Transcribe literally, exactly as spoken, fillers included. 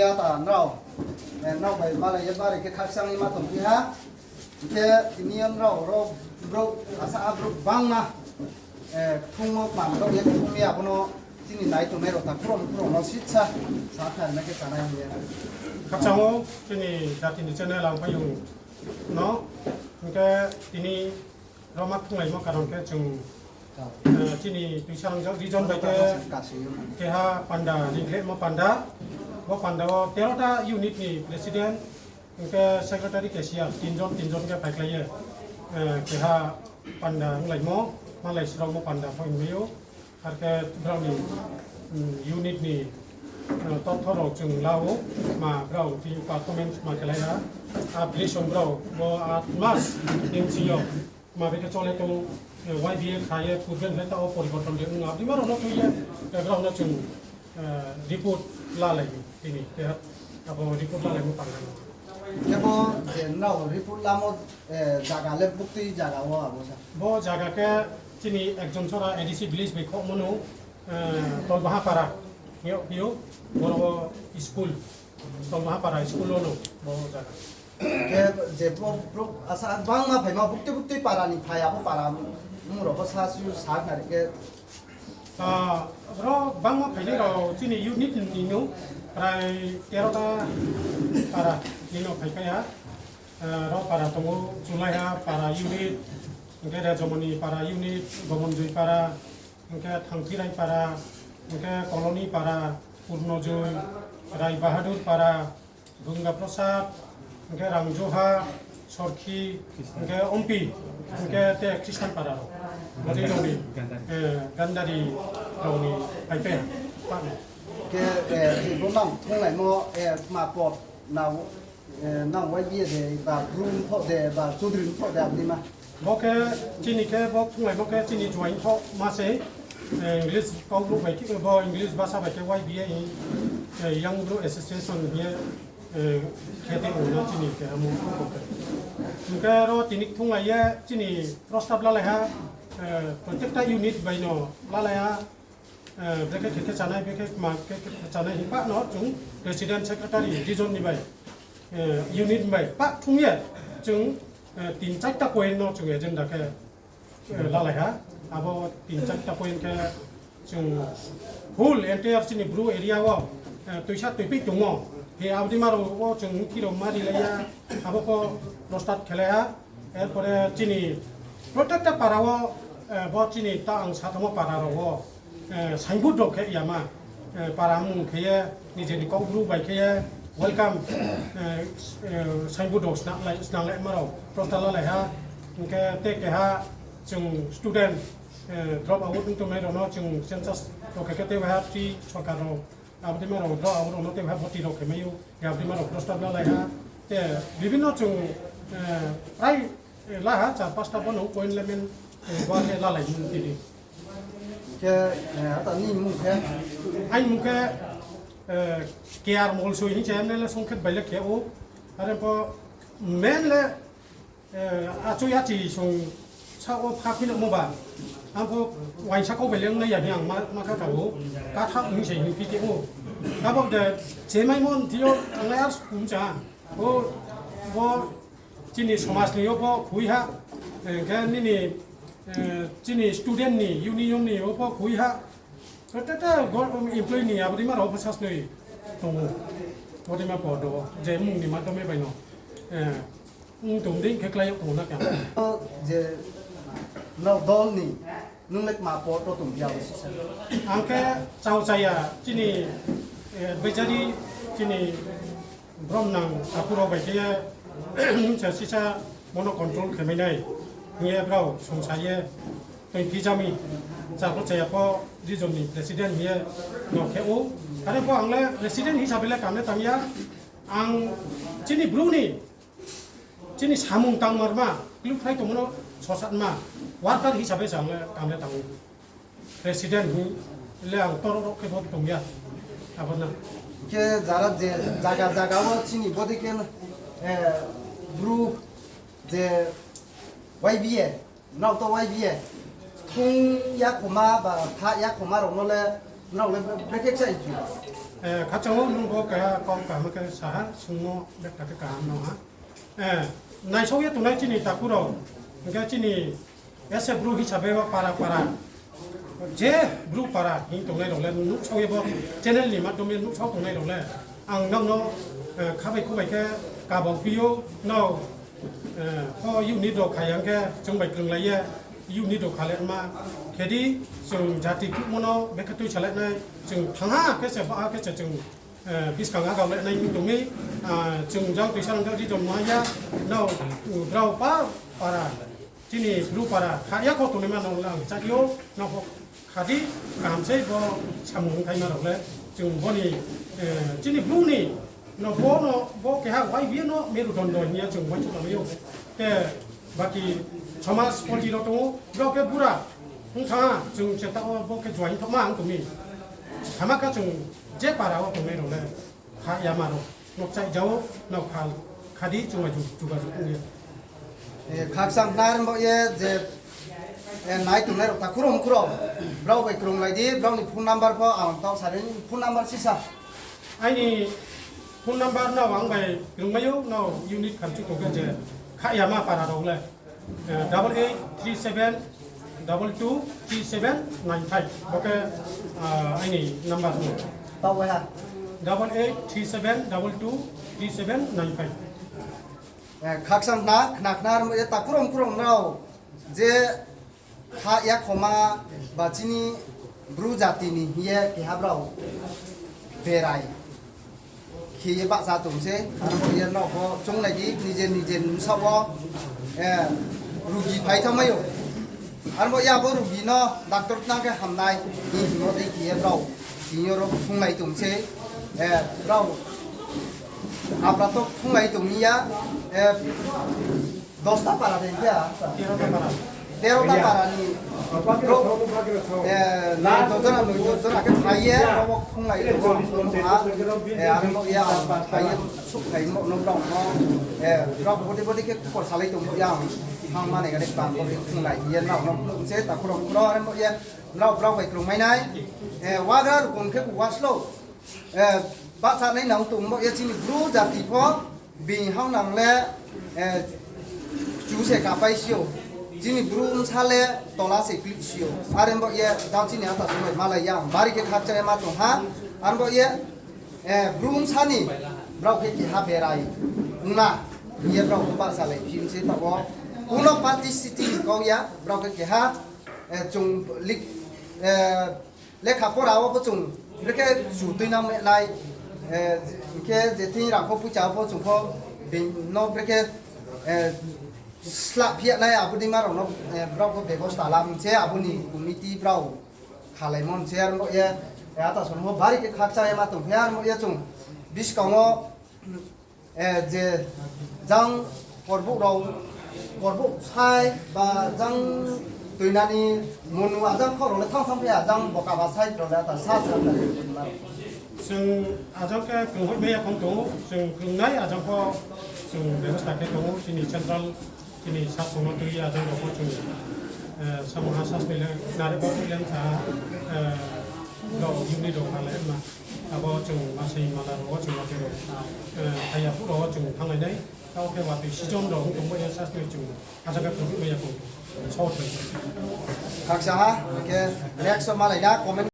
Ya ta nrao, eh, nrao bai malai ye bari khe khakchang ye ma tongphi ha. Hing khe tini yo nrao ro brouh, asa a brouh bangma, eh, kthungmo kmam rao ye kthung ye abo no chini nai tongnai rao ta khrom khrom no sitsa sa khnari na khe chanai hing ye. Khakchang o chini jati ni channel ang pai yo no, hing khe tini ro ma kthunglaimo karon khe chung, eh, chini Tuisarangja region bai khe keha panda, ringkhlemo panda. Bo panda wo tero ta unit ni president, hing khe secretary, cashier, tin jon, tin jon khe phaikhlai ye, eh, keha panda onglaimo, malai sraomo panda pho hingmai ou. Ar khe brao ni, mm, unit ni, eh, totho rao chung la ou, ma brao tini performance ma khelai ha. Application brao bo aat mas ni bsing yo ma bai khe chole tong, eh, Y B A kha ye purbe ni le taoh wo poriborton de ong, abdima rao no tui ye, eh, brao no chung, eh, report lalai tini, eh, abo report lalaimo panda no. Khe bo je nrao report lamo, eh, zaga le buktui zaga wo abo sa? Bo zaga khe chini Ekjonsora A D C village bai khohmo no, eh, Tolbaha para, yo, yo, boro wo school, Tolbaha para school wo no bo zaga. Khe je bo brouh asa bangma phaima buktui buktui para ni phai abo para mung rao pho sa su sa khnari khe. Ah, ro bangma phainai rao chini unit ni no prai tero ta para ni no phaipai ha. Ah, ro para tong ou, Chulaiha para unit, hing khe Rejomoni para unit, Gomonjoi para, hing khe Thangphirai para, hing khe Koloni para, Purnojoi, Rai Bahadur para, Dunga Prasad, hing khe Rangjoha, Sorkhi, hing khe Ompi, hing khe te Christian para rao. Bodei rao ni, eh, Gandari rao ni phaipai ha. Khe, eh, je bo nang thunglaimo, eh, ma pot, nang, eh, nang Y B A de, ba Bru mthoh de, ba Chaudhary mthoh de, abdima. Bo khe chini khe bo thunglaimo khe chini joaing thoh ma se, eh, English kau brouh bai khe, bo English basa bai khe Y B A, eh, Young Bru Association hing ye, eh, khe tei ong no chini keha mung khe. Hing khe ro tini thunglai ye chini prostab lalai ha, eh, prottekta unit bai no lalai ha, eh, brekhe khe khe chanai, brekhe ma khe khe chanai hing pah no chung president secretary region ni bai, eh, unit ni bai pah thung ye chung, eh, tin charta point no chung agenda khe, eh, lalai ha. Abo tin charta point khe chung whole entire chini Bru area wo, eh, tuisa tuiphi tongmo. He abdima rao wo chung mthi rao ma rilai ya, abo pho prostab khelai ha. Erpore chini prottekta para wo, eh, bo chini ta ang sathamo para rao wo, eh, signboard rao khe yama, eh, para mung khe ye, nijeni Kaubru bai khe ye, welcome, eh, eh, signboard rao snang lai, snang lai ma rao, prostab lalai ha, hing khe te keha chung student, eh, drop out ong tongnai rao no chung census rao khe khe te waiha free sorkar rao, abdima rao drop out rao no te waiha bhorti rao khe mai ou, abdima rao prostab lalai ha, te bibhinno chung, eh, prai, eh, la ha, char pasta bo no point le main, eh, bo khe lalai mung tini. Khe, eh, ata ni mung khe? Aini mung khe, eh, K R Molsoi hing se M L A Songkhet bai le khe ou. Are pho main le, eh, achoi achi song sa wo pha phino mo ba. Ang pho uaingsa kau bai le ong nai ya hing ang ma, ma kha kha ou. Katha ong se hing phi khe ou. Abo de chemai mo nthi yo ang le ar kum cha. O, bo chini somaj ni yo pho khui ha, eh, khe nini, eh, chini student ni union ni yo pho khui ha. Te, te, te, go-, employee ni abdima rao pho sasnoi tong ou. Bodima pho do, je mung ni madhyome bai no, eh, ong tong dei khe klái yag tong na khe. O, je, nrao dol ni, nung le kma pot wo tong phi ya bo sisa? Ang khe chao chaya, chini, eh, advisory, chini Bromnang takhu rao bai khe ye, se sisa bono control khe mai nai hing ye brao songsa ye, tong phi jami, chakro chaya pho region ni president hing ye no khe ou. Are pho ang le president hisabe le kam le tang ya, ang chini Bru ni, chini samung tangmarma, kluphrai tongmo no sosatma, worker hisabe se ang le kam le tang ou. President hing le ang toro rao khe bo tong ya. Abo na. Khe jara je jaga jaga wo chini bodei khe, eh, Bru je Y B A, nrao to Y B A, thung ya khoma ba tha ya khoma rao no le, nrao le brekhe kchai ju. Eh, khakchang o nung bo keha kau kaham khe sa ha, sungmo bekta khe kaham no ha. Eh, naisao ye tongnai chini takhu rao, hing khe chini ese Bru hisabe o para para, je Bru para hing tongnai rao le nuhsao ye bo channel ni madhyom ye nuhsao tongnai rao le, ang nang no, eh, khabai khubai khe kabau phi ou, nrao, eh, pho unit rao kha yang khe chung bai krunglai ye unit rao kha le ma khe di, chung jati khruhmo no bekhe tuisa le nai, chung thangha khe se baha khe se chung, eh, buskang agau le nai tong mi, ah, chung jang tuisa rang jang ri jom ma ya, nrao, brao pa para, chini Bru para kha ya kho tongnaima no le ang chari ou, nrao pho kha di, kaham sei bo samung ongthaima rao le, chung bo ni, eh, chini Bru ni, no bo no, bo keha Y B A no merudondo hing ye chung uaingsouh lamai ou. Khe baki somaj party rao tong ou, brao khe bura ong thanng ha, chung cheta wo bo khe join thaohma ang tong mi. Hamya khe chung je para wo tongnai rao le, kha yama rao, nrao kchaih ja ou, nrao kha, kha di chung bai ju-, jugajug ong ye. Eh, khakchang khna ri bo ye je, eh, nai tongnai rao takhu rao mkhu rao, brao bai krunglai di, brao ni phone number pho ang taoh sa ri, phone number sisa. Aini phone number no ang bai krungmai ou, nrao unit khamchu tong khe je, kha yama para rao le, eh, double eight three seven double two three seven nine five. Bo khe, ah, aini number no. Taoh waiha. Double eight three seven double two three seven nine five. Eh, khakchang khna, khna khna ri bo ye takhu rao mkhu rao nrao je kha ya khoma ba chini Bru jati ni hing ye keha brao berai khe ye bahcha tong se, aro ye nrao pho chounglai di, nije nije ni bsaoh wo, eh, rugi phai thanngmai ou. Aro ye abo rugi no doctor tnang khe hamnai, hing hingmo dei khe ye brao, hing yo ro phunglai tong se, eh, brao, abra to phunglai tong mi ya, eh, dosta para de khe, tero ta para ni, bro, eh, noi dos jona, noi dos jona khe phai ye, abo phunglai tong ha, eh, aro ye ang phai ye, souhphai mo no brao no, eh, brao body body khe khupor salai tong ya ang, thang mane gari bang body phunglai ye, nrao no phung se, takhu rao, aro ye, nrao brao bai krungmai nai, eh, wagra rukong khe bu waslo, eh, bahchanai nang tong bo ye chini Bru jati pho, bini hao nang le, eh, kchu se kapai si ou, chini Bru bsa le tola se klik si ou, are bo ye jang chini ata song bai malai ya, bari khe khakchang ye ma tong ha, are bo ye, eh, Bru bsa ni, brao khe keha berai, ongna, ye brao khe bahchalai phi se taoh wo, kuno party city ni kau ya, brao khe keha, eh, chung lik, eh, lekha pora wo pho chung, brekhe chu tuinang me nai, eh, hing khe je thing rang pho poicha wo pho chung pho, bini no brekhe, eh, slah phi ya nai abo dei ma rao no, eh, brao pho bebosta lam se abo ni committee brao khalaimo se, aro bo ye, eh, ata song pho bari khe khakchang ye ma tong phi, aro bo ye chung buskang wo, eh, je jang porbuh rao, porbuh sai ba jang tuinani monu ajang khou rao le thang thang phi ajang boka ba sai rao le ata sa sa. Chung ajang khe krunghoihmai ya phang tong ou, chung krungnai ajang pho chung bebosta khe tong ou, chini central, chini sasong no tui ye ajang rao pho chung, eh, samung ha sasni le nare bo le sa, eh, rao unit rao kha le ma. Abo chung masai mala rao wo chung watoi rao, eh, phai ya phuh rao wo chung thannglai nai. Taoh khe watoi season rao ong tongmo ya sasni chung ajang khe krunghoihmai ya phang tong ou. Khakchang ha, hing khe next wo malai na comment